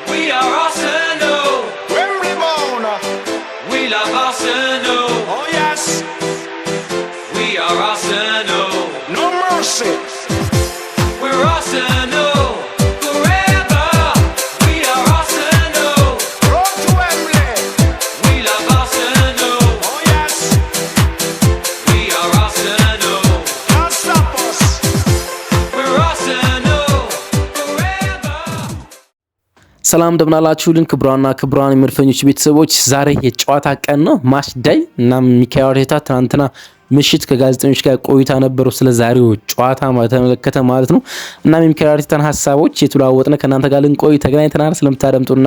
We are Arsenal. Wembley bound. We love Arsenal. Oh yes. We are Arsenal. No mercy. We're Arsenal forever. We are Arsenal. Road to Wembley. We love Arsenal. Oh yes. We are Arsenal. Can't stop us. We're Arsenal forever. ሰላም እንደምናላችሁልን ክቡራንና ክቡራን የመድፈኞች ቤተሰቦች፣ ዛሬ የጨዋታ ቀን ነው፣ match day። እናም ሚካኤል አርቴታ ትናንትና ምሽት ከጋዜጠኞች ጋር ቆይታ ነበረው ስለ ዛሬው ጨዋታ በተመለከተ ማለት ነው። እናም የሚካኤል አርቴታን ሀሳቦች የተለዋወጥነ ከእናንተ ጋር ልንቆይ ተገናኝተናል። ስለምታደምጡና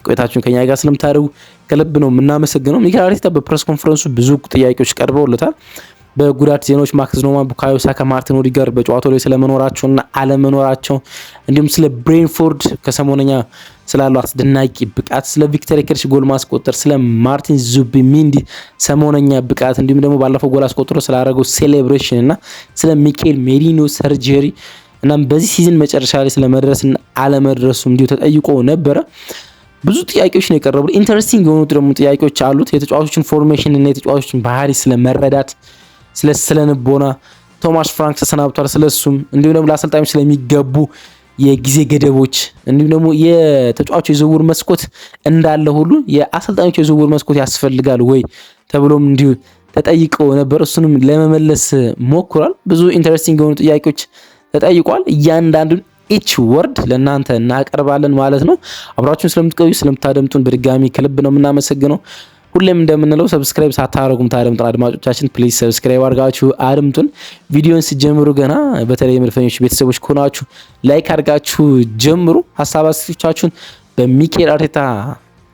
ቆይታችሁን ከኛ ጋር ስለምታደርጉ ከልብ ነው የምናመሰግነው። ሚካኤል አርቴታ በ press conference ኡ ብዙ ጥያቄዎች ቀርበውለታል። በጉዳት ዜናዎች ማክስ ዶማን፣ ቡካዮ ሳካ፣ ማርቲን ኦዲጋርድ በጨዋታው ላይ ስለመኖራቸውና አለመኖራቸው፣ እንዲሁም ስለ ብሬንፎርድ ከሰሞነኛ ስላለው አስደናቂ ብቃት፣ ስለ ቪክተር ዮኬሬሽ ጎል ማስቆጠር፣ ስለ ማርቲን ዙቢሜንዲ ሰሞነኛ ብቃት፣ እንዲሁም ደግሞ ባለፈው ጎል አስቆጥሮ ስላደረገው celebration እና ስለ ሚኬል ሜሪኖ surgery፣ እናም በዚህ season መጨረሻ ላይ ስለ መድረስና አለመድረሱ እንዲሁ ተጠይቆ ነበረ። ብዙ ጥያቄዎች ነው የቀረቡ። Interesting የሆኑ ደግሞ ጥያቄዎች አሉት። የተጫዋቾችን formation እና የተጫዋቾችን ባህሪ ስለመረዳት፣ ስለ ስነልቦና፣ ቶማስ ፍራንክ ተሰናብቷል። ስለሱም፣ እንዲሁም ደግሞ ለአሰልጣኞች ስለሚገቡ የጊዜ ገደቦች፣ እንዲሁም ደግሞ የተጫዋቾች የዝውውር መስኮት እንዳለ ሁሉ የአሰልጣኞች የዝውውር መስኮት ያስፈልጋል ወይ ተብሎም እንዲሁ ተጠይቀው ነበር። እሱንም ለመመለስ ሞክሯል። ብዙ interesting የሆኑ ጥያቄዎች ተጠይቋል። እያንዳንዱን each word ለእናንተ እናቀርባለን ማለት ነው። አብራችሁን ስለምትቆዩ፣ ስለምታደምጡን በድጋሚ ከልብ ነው የምናመሰግነው። ሁሌም እንደምንለው subscribe ሳታረጉም ታደምጡን አድማጮቻችን፣ please subscribe አድርጋችሁ አድምጡን። ቪዲዮን ሲጀምሩ ገና በተለይ የመድፈኞች ቤተሰቦች ከሆናችሁ like አድርጋችሁ ጀምሩ። ሀሳብ አስተያየቶቻችሁን በሚኬል አርቴታ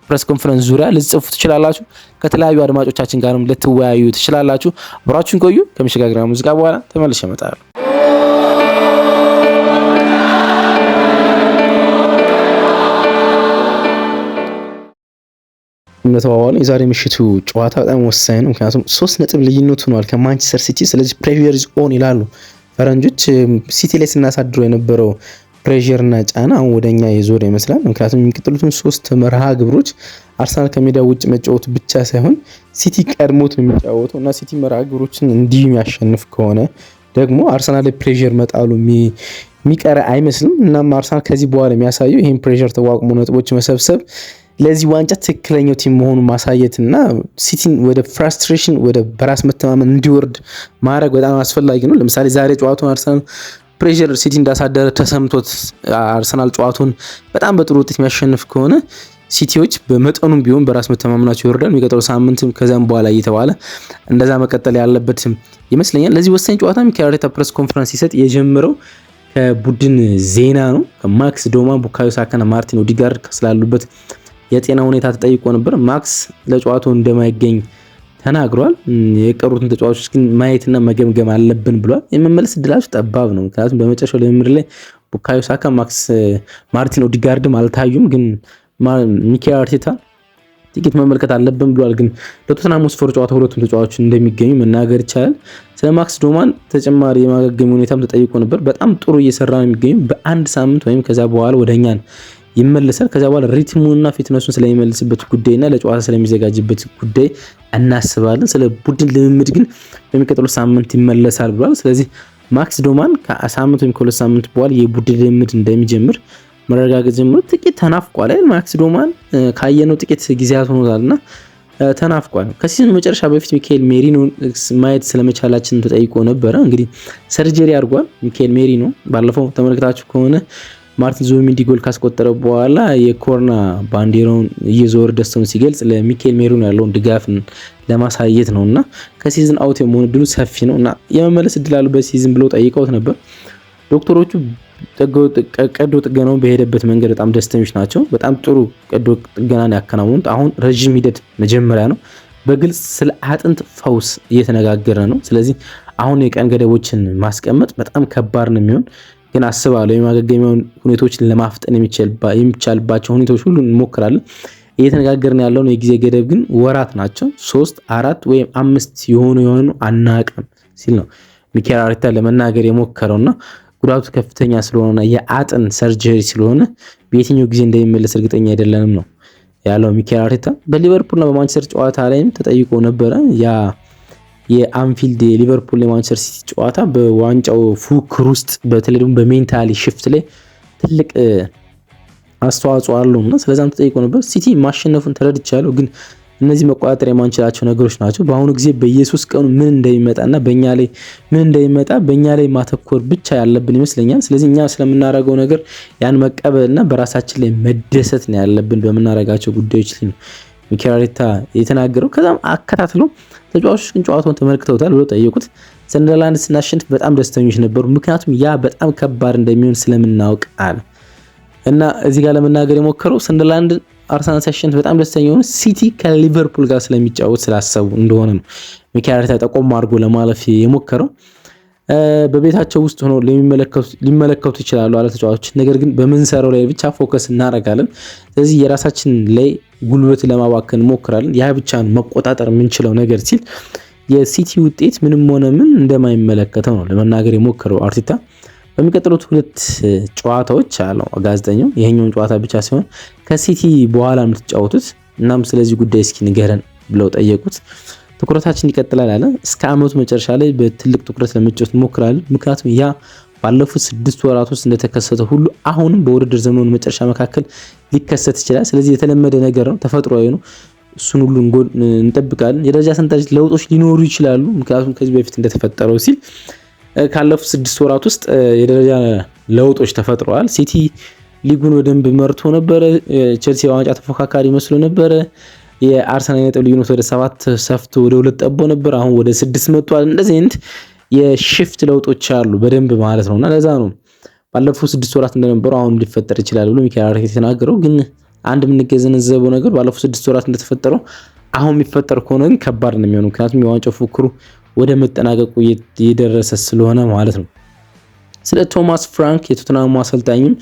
press conference ዙሪያ ልትጽፉ ትችላላችሁ። ከተለያዩ አድማጮቻችን ጋርም ልትወያዩ ትችላላችሁ። አብራችሁን ቆዩ። ከመሸጋገሪያ ሙዚቃ በኋላ ተመልሼ እመጣለሁ። እንደተባባለው የዛሬ ምሽቱ ጨዋታ በጣም ወሳኝ ነው። ምክንያቱም 3 ነጥብ ልዩነት ሆኗል ከማንቸስተር ሲቲ። ስለዚህ pressure is on ይላሉ ፈረንጆች። ሲቲ ላይ ስናሳድረው የነበረው pressure እና ጫና አሁን ወደኛ የዞረ ይመስላል። ምክንያቱም የሚቀጥሉትን ሶስት መርሃ ግብሮች አርሰናል ከሜዳ ውጭ መጫወቱ ብቻ ሳይሆን ሲቲ ቀድሞት ነው የሚጫወተው እና ሲቲ መርሃ ግብሮችን እንዲሁ የሚያሸንፍ ከሆነ ደግሞ አርሰናል ላይ pressure መጣሉ የሚቀር አይመስልም። እናም አርሰናል ከዚህ በኋላ የሚያሳየው ይህን pressure ተቋቁሞ ነጥቦች መሰብሰብ፣ ለዚህ ዋንጫ ትክክለኛው team መሆኑን ማሳየት እና ሲቲን ወደ frustration፣ ወደ በራስ መተማመን እንዲወርድ ማድረግ በጣም አስፈላጊ ነው። ለምሳሌ ዛሬ ጨዋታውን አርሰናል pressure ሲቲ እንዳሳደረ ተሰምቶት አርሰናል ጨዋታውን በጣም በጥሩ ውጤት የሚያሸንፍ ከሆነ ሲቲዎች በመጠኑም ቢሆን በራስ መተማመናቸው ይወርዳል። የሚቀጥለው ሳምንትም ከዚያም በኋላ እየተባለ እንደዛ መቀጠል ያለበት ይመስለኛል። ለዚህ ወሳኝ ጨዋታ ሚኬል አርቴታ press conference ሲሰጥ የጀመረው ከቡድን ዜና ነው። ከማክስ ዶማን፣ ቡካዮ ሳካና ማርቲን ኦዲጋርድ ስላሉበት የጤና ሁኔታ ተጠይቆ ነበር። ማክስ ለጨዋታው እንደማይገኝ ተናግሯል። የቀሩትን ተጫዋቾች ግን ማየትና መገምገም አለብን ብሏል። የመመለስ እድላቸው ጠባብ ነው። ምክንያቱም በመጨረሻው ልምምድ ላይ ቡካዮ ሳካ፣ ማክስ፣ ማርቲን ኦዲጋርድም አልታዩም። ግን ሚኬል አርቴታ ጥቂት መመልከት አለብን ብሏል። ግን ለቶተንሃም ስፐር ጨዋታ ሁለቱም ተጫዋቾች እንደሚገኙ መናገር ይቻላል። ስለ ማክስ ዶማን ተጨማሪ የማገገም ሁኔታም ተጠይቆ ነበር። በጣም ጥሩ እየሰራ ነው የሚገኙ፣ በአንድ ሳምንት ወይም ከዛ በኋላ ወደኛን ይመለሳል። ከዛ በኋላ rhythm ኡንና fitness ኡን ስለሚመልስበት ጉዳይና ለጨዋታ ስለሚዘጋጅበት ጉዳይ እናስባለን። ስለ ቡድን ልምምድ ግን በሚቀጥለው ሳምንት ይመለሳል ብሏል። ስለዚህ ማክስ ዶማን ከሳምንት ወይም ከ2 ሳምንት በኋላ የቡድን ልምምድ እንደሚጀምር መረጋገጥ ጀምሮ ጥቂት ተናፍቋል። ማክስ ዶማን ካየነው ጥቂት ጊዜያት ሆኖታልና ተናፍቋል። ከ season ኡ መጨረሻ በፊት ሚካኤል ሜሪኖ ማየት ስለመቻላችን ተጠይቆ ነበረ። እንግዲህ surgery አድርጓል ሚካኤል ሜሪኖ። ባለፈው ተመልክታችሁ ከሆነ ማርቲን ዙቢሜንዲ ጎል ካስቆጠረ በኋላ የኮርና ባንዲራውን እየዞረ ደስታውን ሲገልጽ ለሚካኤል ሜሪኖ ያለውን ድጋፍ ለማሳየት ነው እና ከ season out የመሆን እድሉ ሰፊ ነው እና የመመለስ እድል አለው በ season ብለው ጠይቀውት ነበር። ዶክተሮቹ ቀዶ ጥገናውን በሄደበት መንገድ በጣም ደስተኞች ናቸው። በጣም ጥሩ ቀዶ ጥገናን ያከናወኑት። አሁን ረዥም ሂደት መጀመሪያ ነው። በግልጽ ስለ አጥንት ፈውስ እየተነጋገረ ነው። ስለዚህ አሁን የቀን ገደቦችን ማስቀመጥ በጣም ከባድ ነው የሚሆን፣ ግን አስባለሁ የማገገሚያውን ሁኔታዎችን ለማፍጠን የሚቻልባቸው ሁኔታዎች ሁሉ እንሞክራለን። እየተነጋገርን ያለውን የጊዜ ገደብ ግን ወራት ናቸው። 3፣ 4 ወይም 5 የሆኑ የሆኑ አናቅም ሲል ነው ሚኬል አርቴታ ለመናገር የሞከረውና ጉዳቱ ከፍተኛ ስለሆነ የአጥንት surgery ስለሆነ በየትኛው ጊዜ እንደሚመለስ እርግጠኛ አይደለንም ነው ያለው ሚኬል አርቴታ። በሊቨርፑልና በማንቸስተር ጨዋታ ላይም ተጠይቆ ነበረ። ያ የአንፊልድ የሊቨርፑል የማንቸስተር ሲቲ ጨዋታ በዋንጫው ፉክክር ውስጥ በተለይ ደግሞ በ mentally shift ላይ ትልቅ አስተዋጽኦ አለው እና ስለዛም ተጠይቆ ነበር። ሲቲ ማሸነፉን ተረድቻለሁ፣ ግን እነዚህ መቆጣጠር የማንችላቸው ነገሮች ናቸው። በአሁኑ ጊዜ በየ3 ቀኑ ምን እንደሚመጣና በእኛ ላይ ምን እንደሚመጣ በእኛ ላይ ማተኮር ብቻ ያለብን ይመስለኛል። ስለዚህ እኛ ስለምናደርገው ነገር ያን መቀበልና በራሳችን ላይ መደሰት ነው ያለብን በምናደርጋቸው ጉዳዮች ላይ ነው ሚኬል አርቴታ የተናገረው። ከዛም አከታትሎ ተጫዋቾች ግን ጨዋታውን ተመልክተውታል ብሎ ጠየቁት። ሰንደርላንድ ስናሸንፍ በጣም ደስተኞች ነበሩ፣ ምክንያቱም ያ በጣም ከባድ እንደሚሆን ስለምናውቅ አለ። እና እዚህ ጋር ለመናገር የሞከረው ሰንደርላንድ አርሰናል ሲያሸንፍ በጣም ደስተኛ የሆኑ ሲቲ ከሊቨርፑል ጋር ስለሚጫወት ስላሰቡ እንደሆነ ነው ሚኬል አርቴታ ጠቆም አድርጎ ለማለፍ የሞከረው። በቤታቸው ውስጥ ሆኖ ሊመለከቱ ይችላሉ አለ ተጫዋቾች። ነገር ግን በምንሰራው ላይ ብቻ focus እናደርጋለን። ስለዚህ የራሳችን ላይ ጉልበት ለማባከን እንሞክራለን። ያ ብቻ ነው መቆጣጠር የምንችለው ነገር ሲል የሲቲ ውጤት ምንም ሆነ ምን እንደማይመለከተው ነው ለመናገር የሞከረው አርቴታ። በሚቀጥሉት 2 ጨዋታዎች አለው ጋዜጠኛው፣ ይሄኛውን ጨዋታ ብቻ ሲሆን ከሲቲ በኋላ የምትጫወቱት፣ እናም ስለዚህ ጉዳይ እስኪ ንገረን ብለው ጠየቁት። ትኩረታችን ይቀጥላል አለ። እስከ አመቱ መጨረሻ ላይ በትልቅ ትኩረት ለመጫወት እንሞክራለን። ምክንያቱም ያ ባለፉት 6 ወራት ውስጥ እንደተከሰተ ሁሉ አሁንም በውድድር ዘመኑ መጨረሻ መካከል ሊከሰት ይችላል። ስለዚህ የተለመደ ነገር ነው፣ ተፈጥሯዊ ነው። እሱን ሁሉ እንጠብቃለን። የደረጃ ሰንጠረዥ ለውጦች ሊኖሩ ይችላሉ፣ ምክንያቱም ከዚህ በፊት እንደተፈጠረው ሲል ካለፉት 6 ወራት ውስጥ የደረጃ ለውጦች ተፈጥረዋል። ሲቲ ሊጉን በደንብ መርቶ ነበረ። ቼልሲ የዋንጫ ተፎካካሪ መስሎ ነበረ። የአርሰናል ነጥብ ልዩነት ወደ 7 ሰፍቶ ወደ 2 ጠቦ ነበር። አሁን ወደ 6 መጥቷል። እንደዚህ አይነት የ shift ለውጦች አሉ በደንብ ማለት ነውና ለዛ ነው ባለፉት 6 ወራት እንደነበረው አሁን ሊፈጠር ይችላል ብሎ ሚኬል አርቴታ የተናገረው። ግን አንድ የምንገነዘበው ነገር ባለፉት 6 ወራት እንደተፈጠረው አሁን የሚፈጠር ከሆነ ግን ከባድ ነው የሚሆነው፣ ምክንያቱም የዋንጫው ፉክክሩ ወደ መጠናቀቁ የደረሰ ስለሆነ ማለት ነው። ስለ ቶማስ ፍራንክ የቶተንሃሙ አሰልጣኝም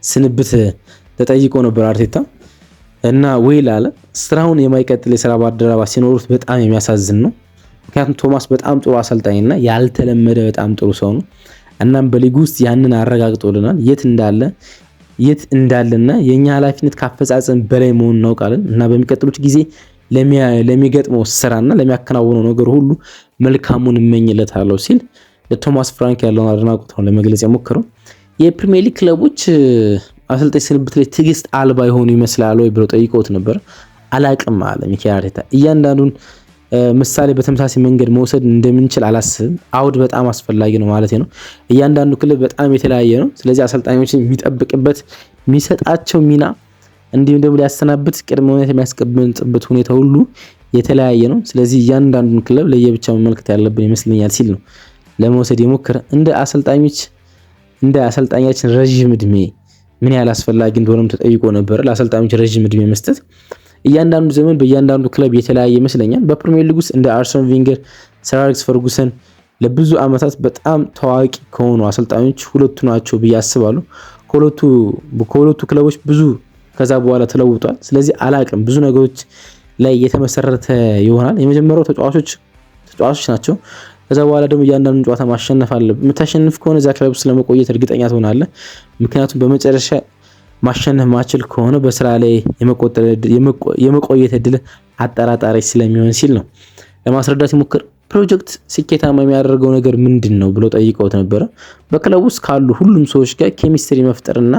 ስንብት ተጠይቆ ነበር አርቴታ እና well አለ ስራውን የማይቀጥል የስራ ባልደረባ ሲኖሩት በጣም የሚያሳዝን ነው። ምክንያቱም ቶማስ በጣም ጥሩ አሰልጣኝና ያልተለመደ በጣም ጥሩ ሰው ነው። እናም በሊጉ ውስጥ ያንን አረጋግጦልናል። የት እንዳለና የኛ ኃላፊነት ካፈጻጸም በላይ መሆኑን እናውቃለን እና በሚቀጥሉት ጊዜ ለሚገጥመው ስራና ለሚያከናውነው ነገር ሁሉ መልካሙን እመኝለታለሁ ሲል ለቶማስ ፍራንክ ያለውን አድናቆት ነው ለመግለጽ የሞከረው። የፕሪሚየር ሊግ ክለቦች አሰልጣኝ ስንብት ላይ ትዕግስት አልባ የሆኑ ይመስላል ወይ ብለው ጠይቀውት ነበር። አላቅም አለ ሚኬል አርቴታ። እያንዳንዱን ምሳሌ በተመሳሳይ መንገድ መውሰድ እንደምንችል አላስብም። አውድ በጣም አስፈላጊ ነው ማለት ነው። እያንዳንዱ ክለብ በጣም የተለያየ ነው። ስለዚህ አሰልጣኞችን የሚጠብቅበት የሚሰጣቸው ሚና እንዲሁም ደግሞ ሊያሰናብት ቅድመ ሁኔታ የሚያስቀምጥበት ሁኔታ ሁሉ የተለያየ ነው። ስለዚህ እያንዳንዱን ክለብ ለየብቻ መመልከት ያለብን ይመስለኛል ሲል ነው ለመውሰድ የሞከረ። እንደ አሰልጣኛችን ረዥም እድሜ ምን ያህል አስፈላጊ እንደሆነም ተጠይቆ ነበር። ለአሰልጣኞች ረዥም እድሜ መስጠት እያንዳንዱ ዘመን በእያንዳንዱ ክለብ የተለያየ ይመስለኛል። በፕሪሚየር ሊግ ውስጥ እንደ አርሰን ቬንገር፣ ሰር አሌክስ ፈርጉሰን ለብዙ አመታት በጣም ታዋቂ ከሆኑ አሰልጣኞች ሁለቱ ናቸው ብዬ አስባለሁ። ከሁለቱ ክለቦች ብዙ ከዛ በኋላ ተለውጧል። ስለዚህ አላቅም ብዙ ነገሮች ላይ የተመሰረተ ይሆናል። የመጀመሪያው ተጫዋቾች ናቸው። ከዛ በኋላ ደግሞ እያንዳንዱን ጨዋታ ማሸነፍ አለብህ። የምታሸንፍ ከሆነ እዛ ክለብ ውስጥ ለመቆየት እርግጠኛ ትሆናለህ። ምክንያቱም በመጨረሻ ማሸነፍ ማችል ከሆነ በስራ ላይ የመቆየት እድል አጠራጣሪ ስለሚሆን ሲል ነው ለማስረዳት ይሞክር። ፕሮጀክት ስኬታማ የሚያደርገው ነገር ምንድነው ብሎ ጠይቀውት ነበር። በክለብ ውስጥ ካሉ ሁሉም ሰዎች ጋር ኬሚስትሪ መፍጠርና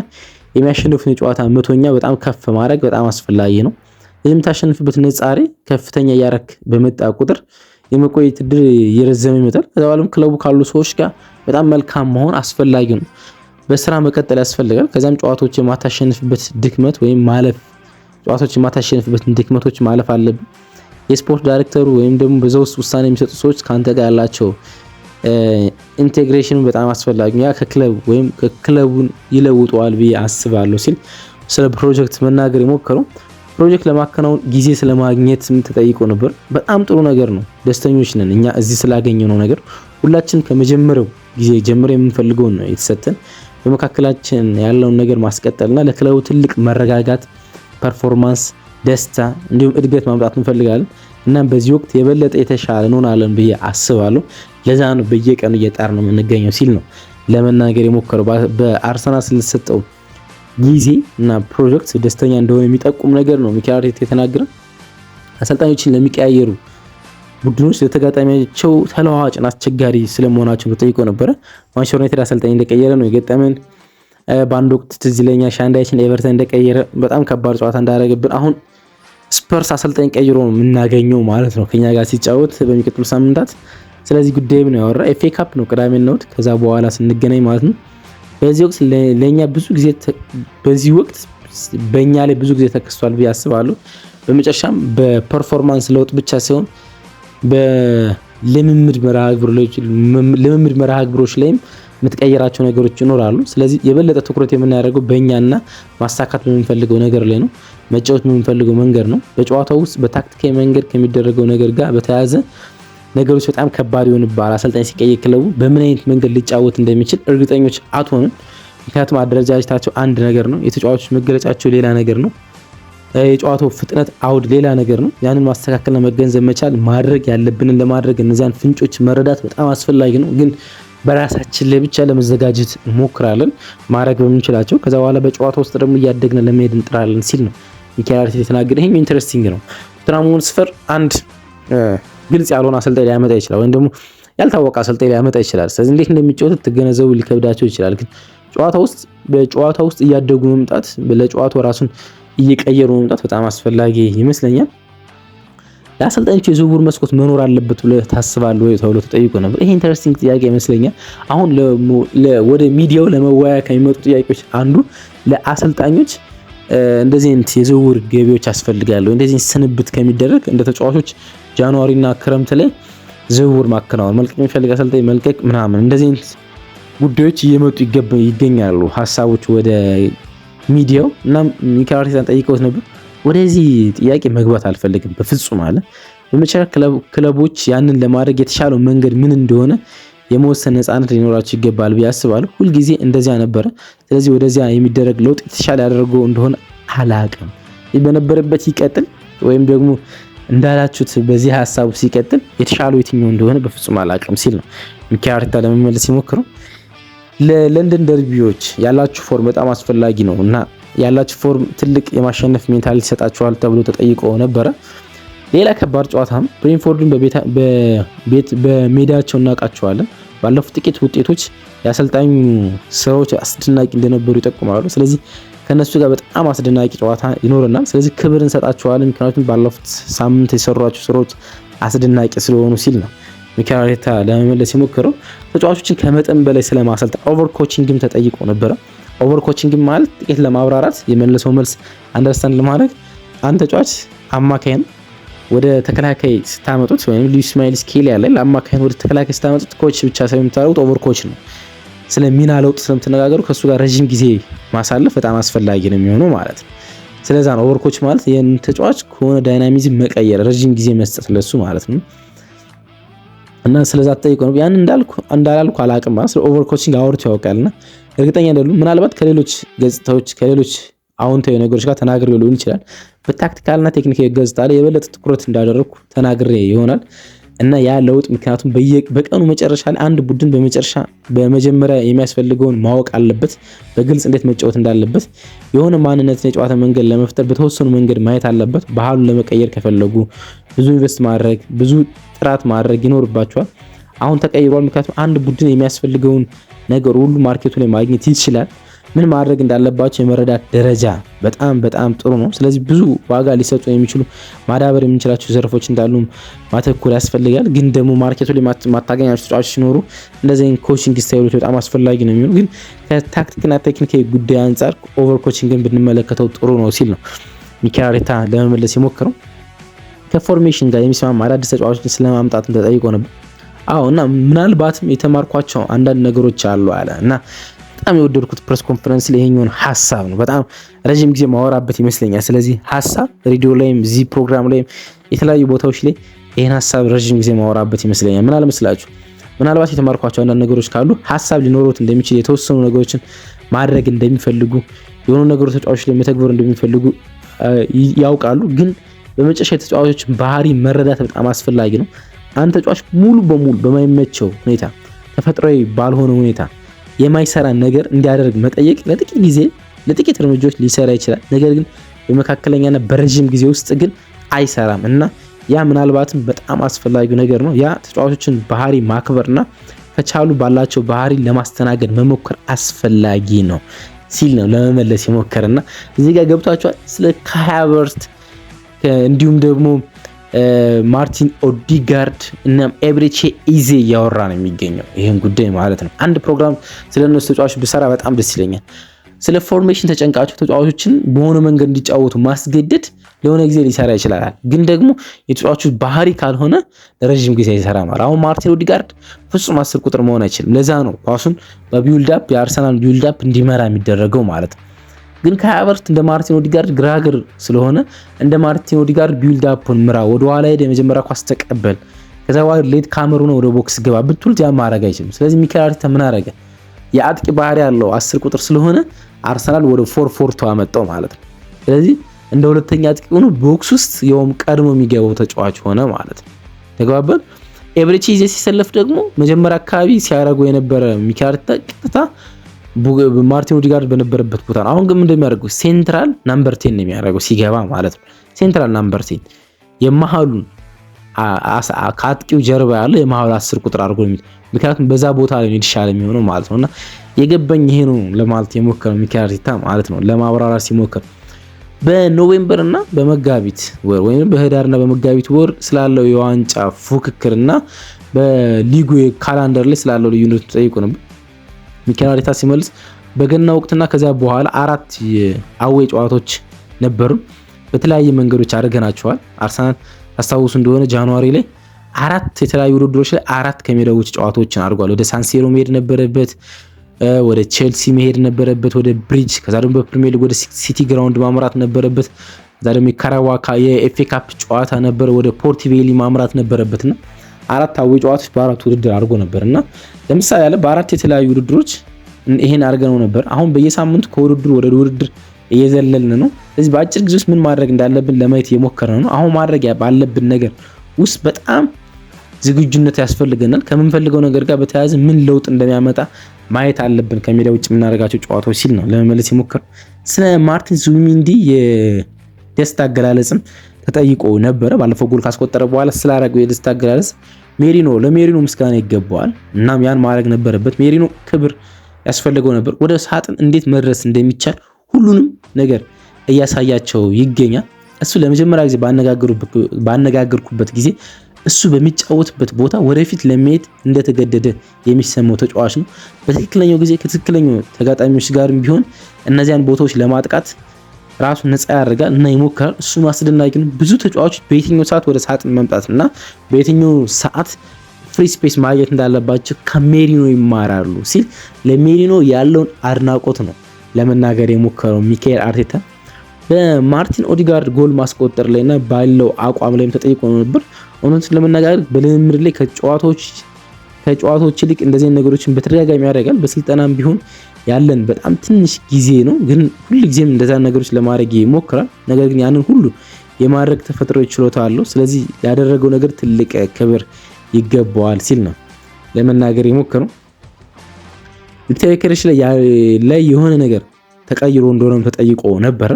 የሚያሸንፉን የጨዋታ መቶኛ በጣም ከፍ ማድረግ በጣም አስፈላጊ ነው። የምታሸንፍበት ንጻሬ ከፍተኛ እያረክ በመጣ ቁጥር የመቆየት እድል እየረዘመ ይመጣል። ከዛ በኋላም ክለቡ ካሉ ሰዎች ጋር በጣም መልካም መሆን አስፈላጊ ነው። በስራ መቀጠል ያስፈልጋል። ከዛም ጨዋታዎች የማታሸንፍበት ድክመት ወይም ማለፍ ጨዋታዎች የማታሸንፍበት ድክመቶች ማለፍ አለብን። የስፖርት ዳይሬክተሩ ወይም ደግሞ በዛ ውስጥ ውሳኔ የሚሰጡ ሰዎች ካንተ ጋር ያላቸው integration ኑ በጣም አስፈላጊ ነው። ያ ከክለብ ወይም ከክለቡን ይለውጠዋል ብዬ አስባለሁ ሲል ስለ ፕሮጀክት መናገር የሞከረው። ፕሮጀክት ለማከናወን ጊዜ ስለማግኘትም ተጠይቆ ነበር። በጣም ጥሩ ነገር ነው። ደስተኞች ነን እኛ እዚህ ስላገኘነው ነገር። ሁላችን ከመጀመሪያው ጊዜ ጀምሮ የምንፈልገው ነው የተሰጠን። በመካከላችን ያለውን ነገር ማስቀጠልና ለክለቡ ትልቅ መረጋጋት፣ performance፣ ደስታ እንዲሁም እድገት ማምጣት እንፈልጋለን። እና በዚህ ወቅት የበለጠ የተሻለ እንሆናለን ብዬ አስባለሁ። ለዛ ነው በየቀኑ እየጣርን ነው የምንገኘው ሲል ነው ለመናገር የሞከረው። በአርሰናል ስለተሰጠው ጊዜ እና ፕሮጀክት ደስተኛ እንደሆነ የሚጠቁም ነገር ነው ሚኬል አርቴታ የተናገረው። አሰልጣኞችን ለሚቀያየሩ ቡድኖች ለተጋጣሚያቸው ተለዋዋጭና አስቸጋሪ ስለመሆናቸው ተጠይቆ ነበረ። ማንቸስተር ዩናይትድ አሰልጣኝ እንደቀየረ ነው የገጠመን። በአንድ ወቅት ትዝ ይለኛል ሾን ዳይችን ኤቨርተን እንደቀየረ በጣም ከባድ ጨዋታ እንዳደረገብን። አሁን ስፐርስ አሰልጣኝ ቀይሮ ነው የምናገኘው ማለት ነው ከኛ ጋር ሲጫወት በሚቀጥሉ ሳምንታት። ስለዚህ ጉዳይም ነው ያወራ። FA Cup ነው ቅዳሜና እሑድ ከዛ በኋላ ስንገናኝ ማለት ነው። በዚህ ወቅት ለኛ ብዙ ጊዜ በዚህ ወቅት በእኛ ላይ ብዙ ጊዜ ተከስቷል ብዬ አስባለሁ። በመጨረሻም በ performance ለውጥ ብቻ ሳይሆን በልምምድ መርሃ ግብሮች ላይም የምትቀይራቸው ነገሮች ይኖራሉ። ስለዚህ የበለጠ ትኩረት የምናደርገው በእኛና ማሳካት በምንፈልገው ነገር ላይ ነው። መጫወት በምንፈልገው መንገድ ነው። በጨዋታው ውስጥ በታክቲካዊ መንገድ ከሚደረገው ነገር ጋር በተያያዘ ነገሮች በጣም ከባድ ይሆንብሃል። አሰልጣኝ ሲቀይር ክለቡ በምን አይነት መንገድ ሊጫወት እንደሚችል እርግጠኞች አትሆንም። ምክንያቱም አደረጃጀታቸው አንድ ነገር ነው፣ የተጫዋቾች መገለጫቸው ሌላ ነገር ነው። የጨዋታው ፍጥነት አውድ ሌላ ነገር ነው። ያንን ማስተካከልና መገንዘብ መቻል፣ ማድረግ ያለብንን ለማድረግ እነዚያን ፍንጮች መረዳት በጣም አስፈላጊ ነው። ግን በራሳችን ላይ ብቻ ለመዘጋጀት እንሞክራለን ማድረግ በምንችላቸው። ከዛ በኋላ በጨዋታ ውስጥ ደግሞ እያደግን ለመሄድ እንጥራለን ሲል ነው ሚኬል አርቴታ የተናገረ። ይሄም interesting ነው። ቶተንሃም ሆትስፐር አንድ ግልጽ ያልሆነ አሰልጣኝ ሊያመጣ ይችላል፣ ወይም ደግሞ ያልታወቀ አሰልጣኝ ሊያመጣ ይችላል። ስለዚህ እንዴት እንደሚጫወቱ ትገነዘቡ ሊከብዳቸው ይችላል። ግን ጨዋታ ውስጥ በጨዋታ ውስጥ እያደጉ መምጣት፣ ለጨዋታው ራሱን እየቀየሩ መምጣት በጣም አስፈላጊ ይመስለኛል። ለአሰልጣኞች የዝውውር መስኮት መኖር አለበት ብለህ ታስባለህ ወይ ተብሎ ተጠይቆ ነበር። ይሄ interesting ጥያቄ ይመስለኛል። አሁን ወደ ሚዲያው ለመወያያ ከሚመጡ ጥያቄዎች አንዱ ለአሰልጣኞች እንደዚህ አይነት የዝውውር ገቢዎች ያስፈልጋሉ፣ እንደዚህ ስንብት ከሚደረግ እንደ ተጫዋቾች January ና ክረምት ላይ ዝውውር ማከናወን፣ መልቀቅ የሚፈልግ አሰልጣኝ መልቀቅ ምናምን እንደዚህ አይነት ጉዳዮች እየመጡ ይገኛሉ ሀሳቦች ወደ ሚዲያው። እና ሚኬል አርቴታን ጠይቀውት ነበር። ወደዚህ ጥያቄ መግባት አልፈልግም በፍጹም አለ። በመጨረሻ ክለቦች ያንን ለማድረግ የተሻለው መንገድ ምን እንደሆነ የመወሰን ነፃነት ሊኖራቸው ይገባል ብዬ አስባለሁ። ሁልጊዜ እንደዚያ ነበረ። ስለዚህ ወደዚያ የሚደረግ ለውጥ የተሻለ ያደረገው እንደሆነ አላቅም። በነበረበት ይቀጥል ወይም ደግሞ እንዳላችሁት በዚህ ሀሳቡ ሲቀጥል የተሻለው የትኛው እንደሆነ በፍጹም አላቅም ሲል ነው ሚኬል አርቴታ ለመመለስ ሲሞክረው። ለለንደን ደርቢዎች ያላችሁ form በጣም አስፈላጊ ነው እና ያላችሁ form ትልቅ የማሸነፍ mentality ይሰጣችኋል ተብሎ ተጠይቆ ነበረ። ሌላ ከባድ ጨዋታም ብሬንፎርድን በቤት በሜዳቸው እናውቃቸዋለን። ባለፉት ጥቂት ውጤቶች የአሰልጣኙ ስራዎች አስደናቂ እንደነበሩ ይጠቁማሉ። ስለዚህ ከነሱ ጋር በጣም አስደናቂ ጨዋታ ይኖረናል። ስለዚህ ክብር እንሰጣቸዋለን፣ ምክንያቱም ባለፉት ሳምንት የሰሯቸው ስራዎች አስደናቂ ስለሆኑ ሲል ነው ሚኬል አርቴታ ለመመለስ የሞከረው። ተጫዋቾችን ከመጠን በላይ ስለማሰልጠን over coaching ም ተጠይቆ ነበረ። Over coaching ማለት ጥቂት ለማብራራት የመለሰው መልስ understand ለማድረግ፣ አንድ ተጫዋች አማካይን ወደ ተከላካይ ስታመጡት ወይም ሉዊስ ማይልስ ስኬሊ ያለ ለአማካይን ወደ ተከላካይ ስታመጡት coach ብቻ ሳይሆን የምታደርጉት over coach ነው። ስለ ሚና ለውጥ ስለምትነጋገሩ ከእሱ ጋር ረዥም ጊዜ ማሳለፍ በጣም አስፈላጊ ነው የሚሆነው ማለት ነው። ስለዛ ነው over coach ማለት ይህን ተጫዋች ከሆነ dynamism መቀየር፣ ረዥም ጊዜ መስጠት ለሱ ማለት ነው። እና ስለዛ ተጠይቆ ነው። ያን እንዳልኩ እንዳላልኩ አላቅም ማለት ስለ over coaching አውርቶ ያውቃልና እርግጠኛ አይደሉም። ምናልባት ከሌሎች ገጽታዎች ከሌሎች አዎንታዊ ነገሮች ጋር ተናግሬ ሊሆን ይችላል። በ tactical ና ቴክኒካዊ ገጽታ ላይ የበለጠ ትኩረት እንዳደረግኩ ተናግሬ ይሆናል እና ያ ለውጥ ምክንያቱም በቀኑ መጨረሻ ላይ አንድ ቡድን በመጨረሻ በመጀመሪያ የሚያስፈልገውን ማወቅ አለበት። በግልጽ እንዴት መጫወት እንዳለበት የሆነ ማንነትን የጨዋታ መንገድ ለመፍጠር በተወሰኑ መንገድ ማየት አለበት። ባህሉን ለመቀየር ከፈለጉ ብዙ invest ማድረግ፣ ብዙ ጥራት ማድረግ ይኖርባቸዋል። አሁን ተቀይሯል። ምክንያቱም አንድ ቡድን የሚያስፈልገውን ነገር ሁሉ market ኡ ላይ ማግኘት ይችላል። ምን ማድረግ እንዳለባቸው የመረዳት ደረጃ በጣም በጣም ጥሩ ነው። ስለዚህ ብዙ ዋጋ ሊሰጡ የሚችሉ ማዳበር የምንችላቸው ዘርፎች እንዳሉ ማተኮር ያስፈልጋል። ግን ደግሞ market ኡ ላይ ማታገኛቸው ተጫዋቾች ሲኖሩ እንደዚህ coaching style ኦች በጣም አስፈላጊ ነው የሚሆኑ። ግን ከታክቲክና ቴክኒካዊ ጉዳይ አንጻር over coaching ን ብንመለከተው ጥሩ ነው ሲል ነው ሚኬል አርቴታ ለመመለስ የሞከረው። ከ formation ጋር የሚስማማ አዳዲስ ተጫዋቾችን ስለማምጣትም ተጠይቆ ነበር። አዎ፣ እና ምናልባትም የተማርኳቸው አንዳንድ ነገሮች አሉ አለ። እና በጣም የወደድኩት press conference ላይ ይሄኛውን ሀሳብ ነው። በጣም ረዥም ጊዜ ማወራበት ይመስለኛል። ስለዚህ ሀሳብ ሬዲዮ ላይም እዚህ ፕሮግራም ላይም የተለያዩ ቦታዎች ላይ ይህን ሀሳብ ረዥም ጊዜ ማወራበት ይመስለኛል። ምን አለ መስላችሁ? ምናልባት የተማርኳቸው አንዳንድ ነገሮች ካሉ ሀሳብ ሊኖሩት እንደሚችል፣ የተወሰኑ ነገሮችን ማድረግ እንደሚፈልጉ፣ የሆኑ ነገሮች ተጫዋቾች ላይ መተግበር እንደሚፈልጉ ያውቃሉ። ግን በመጨረሻ የተጫዋቾችን ባህሪ መረዳት በጣም አስፈላጊ ነው። አንድ ተጫዋች ሙሉ በሙሉ በማይመቸው ሁኔታ፣ ተፈጥሯዊ ባልሆነ ሁኔታ የማይሰራ ነገር እንዲያደርግ መጠየቅ ለጥቂት ጊዜ ለጥቂት እርምጃዎች ሊሰራ ይችላል። ነገር ግን በመካከለኛና በረዥም ጊዜ ውስጥ ግን አይሰራም እና ያ ምናልባትም በጣም አስፈላጊው ነገር ነው። ያ ተጫዋቾችን ባህሪ ማክበርና ከቻሉ ባላቸው ባህሪ ለማስተናገድ መሞከር አስፈላጊ ነው ሲል ነው ለመመለስ የሞከረና እዚህ ጋር ገብቷቸዋል። ስለ ካይ ሃቨርትዝ እንዲሁም ደግሞ ማርቲን ኦዲጋርድ እናም ኤብሬቼ ኢዜ እያወራ ነው የሚገኘው ይህን ጉዳይ ማለት ነው። አንድ ፕሮግራም ስለ እነሱ ተጫዋቾች ብሰራ በጣም ደስ ይለኛል። ስለ formation ተጨንቃቸው ተጫዋቾችን በሆነ መንገድ እንዲጫወቱ ማስገደድ ለሆነ ጊዜ ሊሰራ ይችላል፣ ግን ደግሞ የተጫዋቾች ባህሪ ካልሆነ ለረዥም ጊዜ አይሰራም። አሁን ማርቲን ኦዲጋርድ ፍጹም 10 ቁጥር መሆን አይችልም። ለዛ ነው ኳሱን በ build up የአርሰናል build up እንዲመራ የሚደረገው ማለት ነው። ግን ካይ ሃቨርትዝ እንደ ማርቲን ኦዲጋርድ ግራግር ስለሆነ እንደ ማርቲን ኦዲጋርድ build up ኡን ምራ፣ ወደ ኋላ ሄደ የመጀመሪያ ኳስ ተቀበል፣ ከዛ በኋላ late comer ኡ ነው ወደ box ግባ ብትሉት ያ ማድረግ አይችልም። ስለዚህ ሚኬል አርቴታ ምን አረገ? የአጥቂ ባህሪ ያለው 10 ቁጥር ስለሆነ አርሰናል ወደ 4-4-2 አመጣው ማለት ነው። ስለዚህ እንደ ሁለተኛ አጥቂ ሆኖ box ውስጥ የውም ቀድሞ የሚገባው ተጫዋች ሆነ ማለት ነው። ተግባባን። ኤብሬቼ ኢዜ ሲሰለፍ ደግሞ መጀመሪያ አካባቢ ሲያደርገው የነበረ ሚኬል አርቴታ ቀጥታ ማርቲን ኦዲጋርድ በነበረበት ቦታ ነው። አሁን ግን እንደሚያደርገው central number 10 ነው የሚያደርገው ሲገባ ማለት ነው። Central number 10 የመሃሉን ከአጥቂው ጀርባ ያለው የመሃሉ 10 ቁጥር አድርጎ ነው፣ ምክንያቱም በዛ ቦታ ላይ ነው የተሻለ የሚሆነው ማለት ነውና የገባኝ ይሄ ነው ለማለት የሞከረው ሚኬል አርቴታ ማለት ነው። ለማብራራት ሲሞክር በ November እና በመጋቢት ወር ወይም በህዳር እና በመጋቢት ወር ስላለው የዋንጫ ፉክክርና በሊጉ calendar ላይ ስላለው ልዩነት ተጠይቆ ነበር። ሚኬል አርቴታ ሲመልስ በገና ወቅትና ከዚያ በኋላ 4 የ away ጨዋታዎች ነበሩ። በተለያየ መንገዶች አድርገናቸዋል። አርሰናል ታስታውሱ እንደሆነ January ላይ 4 የተለያዩ ውድድሮች ላይ 4 ከሜዳ ውጭ ጨዋታዎችን አድርጓል። ወደ ሳንሲሮ መሄድ ነበረበት፣ ወደ ቼልሲ መሄድ ነበረበት፣ ወደ ብሪጅ፣ ከዛ ደግሞ በፕሪሚየር ሊግ ወደ ሲቲ ግራውንድ ማምራት ነበረበት። ከዛ ደግሞ የካራዋ የኤፍኤ ካፕ ጨዋታ ነበር፣ ወደ ፖርቲቬሊ ማምራት ነበረበትና 4 away ጨዋታዎች በአራት ውድድር አድርጎ ነበርና ለምሳሌ ያለ በአራት የተለያዩ ውድድሮች ይሄን አድርገነው ነበር። አሁን በየሳምንቱ ከውድድር ወደ ውድድር እየዘለልን ነው። ስለዚህ በአጭር ጊዜ ውስጥ ምን ማድረግ እንዳለብን ለማየት እየሞከርን ነው። አሁን ማድረግ ባለብን ነገር ውስጥ በጣም ዝግጁነት ያስፈልገናል። ከምንፈልገው ነገር ጋር በተያያዘ ምን ለውጥ እንደሚያመጣ ማየት አለብን ከሜዳ ውጭ የምናደርጋቸው ጨዋታዎች ሲል ነው ለመመለስ የሞከረው። ስለ ማርቲን ዙቢሜንዲ የደስታ አገላለጽም ተጠይቆ ነበረ። ባለፈው ጎል ካስቆጠረ በኋላ ስላደረገው የደስታ አገላለጽ ሜሪኖ ለሜሪኖ ምስጋና ይገባዋል። እናም ያን ማድረግ ነበረበት። ሜሪኖ ክብር ያስፈልገው ነበር። ወደ ሳጥን እንዴት መድረስ እንደሚቻል ሁሉንም ነገር እያሳያቸው ይገኛል። እሱ ለመጀመሪያ ጊዜ ባነጋገርኩበት ጊዜ እሱ በሚጫወትበት ቦታ ወደፊት ለመሄድ እንደተገደደ የሚሰማው ተጫዋች ነው። በትክክለኛው ጊዜ ከትክክለኛው ተጋጣሚዎች ጋርም ቢሆን እነዚያን ቦታዎች ለማጥቃት ራሱን ነፃ ያደርጋል እና ይሞክራል። እሱ አስደናቂ ነው። ብዙ ተጫዋቾች በየትኛው ሰዓት ወደ ሳጥን መምጣት እና በየትኛው ሰዓት free space ማግኘት እንዳለባቸው ከሜሪኖ ይማራሉ ሲል ለሜሪኖ ያለውን አድናቆት ነው ለመናገር የሞከረው ሚካኤል አርቴታ። በማርቲን ኦዲጋርድ ጎል ማስቆጠር ላይና ባለው አቋም ላይም ተጠይቆ ነበር። እውነቱን ለመናገር በልምምድ ላይ ከጨዋታዎች ይልቅ እንደዚህ ነገሮችን በተደጋጋሚ ያደርጋል። በስልጠናም ቢሆን ያለን በጣም ትንሽ ጊዜ ነው፣ ግን ሁልጊዜም እንደዛ ነገሮች ለማድረግ ይሞክራል። ነገር ግን ያንን ሁሉ የማድረግ ተፈጥሮ ችሎታ አለው። ስለዚህ ያደረገው ነገር ትልቅ ክብር ይገባዋል ሲል ነው ለመናገር የሞከረው። ቪክተር ዮኬሬሽ ላይ የሆነ ነገር ተቀይሮ እንደሆነም ተጠይቆ ነበር።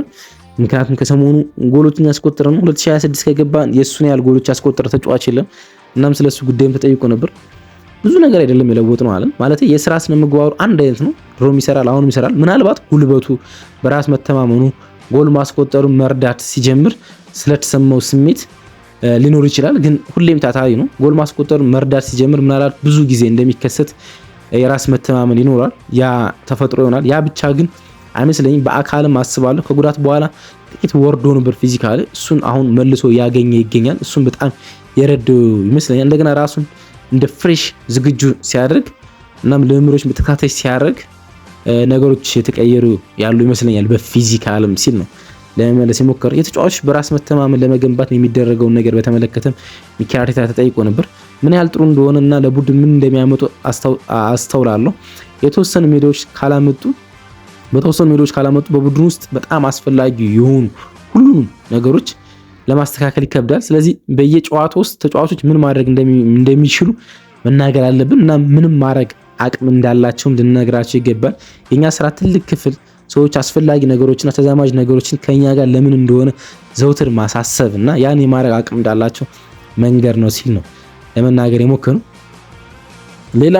ምክንያቱም ከሰሞኑ ጎሎችን ያስቆጠረ ነው። 2026 ከገባ የሱን ያህል ጎሎች ያስቆጠረ ተጫዋች የለም። እናም ስለሱ ጉዳይም ተጠይቆ ነበር። ብዙ ነገር አይደለም የለወጥ ነው አለ። ማለት የስራ ስነ ምግባሩ አንድ አይነት ነው። ድሮም ይሰራል፣ አሁንም ይሰራል። ምናልባት ጉልበቱ፣ በራስ መተማመኑ፣ ጎል ማስቆጠሩ መርዳት ሲጀምር ስለተሰማው ስሜት ሊኖር ይችላል። ግን ሁሌም ታታሪ ነው። ጎል ማስቆጠሩ መርዳት ሲጀምር ምናልባት ብዙ ጊዜ እንደሚከሰት የራስ መተማመን ይኖራል። ያ ተፈጥሮ ይሆናል። ያ ብቻ ግን አይመስለኝም። በአካልም አስባለሁ። ከጉዳት በኋላ ጥቂት ወርዶ ነበር physically። እሱን አሁን መልሶ ያገኘ ይገኛል። እሱን በጣም የረዳው ይመስለኛል። እንደገና ራሱን እንደ fresh ዝግጁ ሲያደርግ እናም ልምምዶች በተከታታይ ሲያደርግ ነገሮች የተቀየሩ ያሉ ይመስለኛል በ physical ም ሲል ነው ለመመለስ የሞከረ። የተጫዋቾች በራስ መተማመን ለመገንባት የሚደረገውን ነገር በተመለከተም ሚኬል አርቴታ ተጠይቆ ነበር። ምን ያህል ጥሩ እንደሆነ እና ለቡድን ምን እንደሚያመጡ አስተውላለሁ። የተወሰኑ ሜዳዎች ካላመጡ በተወሰኑ ሜዳዎች ካላመጡ በቡድን ውስጥ በጣም አስፈላጊ የሆኑ ሁሉንም ነገሮች ለማስተካከል ይከብዳል። ስለዚህ በየጨዋታው ውስጥ ተጫዋቾች ምን ማድረግ እንደሚችሉ መናገር አለብን እና ምንም ማድረግ አቅም እንዳላቸውም ልንነግራቸው ይገባል። የኛ ስራ ትልቅ ክፍል ሰዎች አስፈላጊ ነገሮችና ተዛማጅ ነገሮችን ከኛ ጋር ለምን እንደሆነ ዘውትር ማሳሰብ እና ያን የማድረግ አቅም እንዳላቸው መንገር ነው ሲል ነው ለመናገር የሞከሩ። ሌላ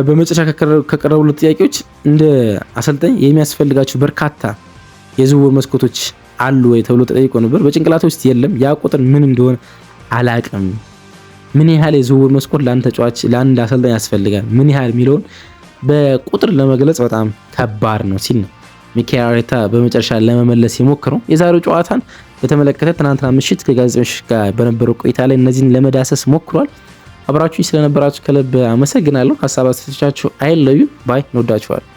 በመጨረሻ ከቀረቡለት ጥያቄዎች እንደ አሰልጣኝ የሚያስፈልጋቸው በርካታ የዝውውር መስኮቶች አሉ ወይ ተብሎ ተጠይቆ ነበር። በጭንቅላቴ ውስጥ የለም፣ ያ ቁጥር ምን እንደሆነ አላቅም። ምን ያህል የዝውውር መስኮት ለአንድ ተጫዋች ለአንድ አሰልጣኝ ያስፈልጋል፣ ምን ያህል የሚለውን በቁጥር ለመግለጽ በጣም ከባድ ነው ሲል ነው ሚኬል አርቴታ በመጨረሻ ለመመለስ የሞከረው። የዛሬው ጨዋታን በተመለከተ ትናንትና ምሽት ከጋዜጠኞች ጋር በነበረው ቆይታ ላይ እነዚህን ለመዳሰስ ሞክሯል። አብራችሁ ስለነበራችሁ ከልብ አመሰግናለሁ። ሀሳብ አስተያየቶቻችሁ አይለዩ bye። እንወዳችኋለን።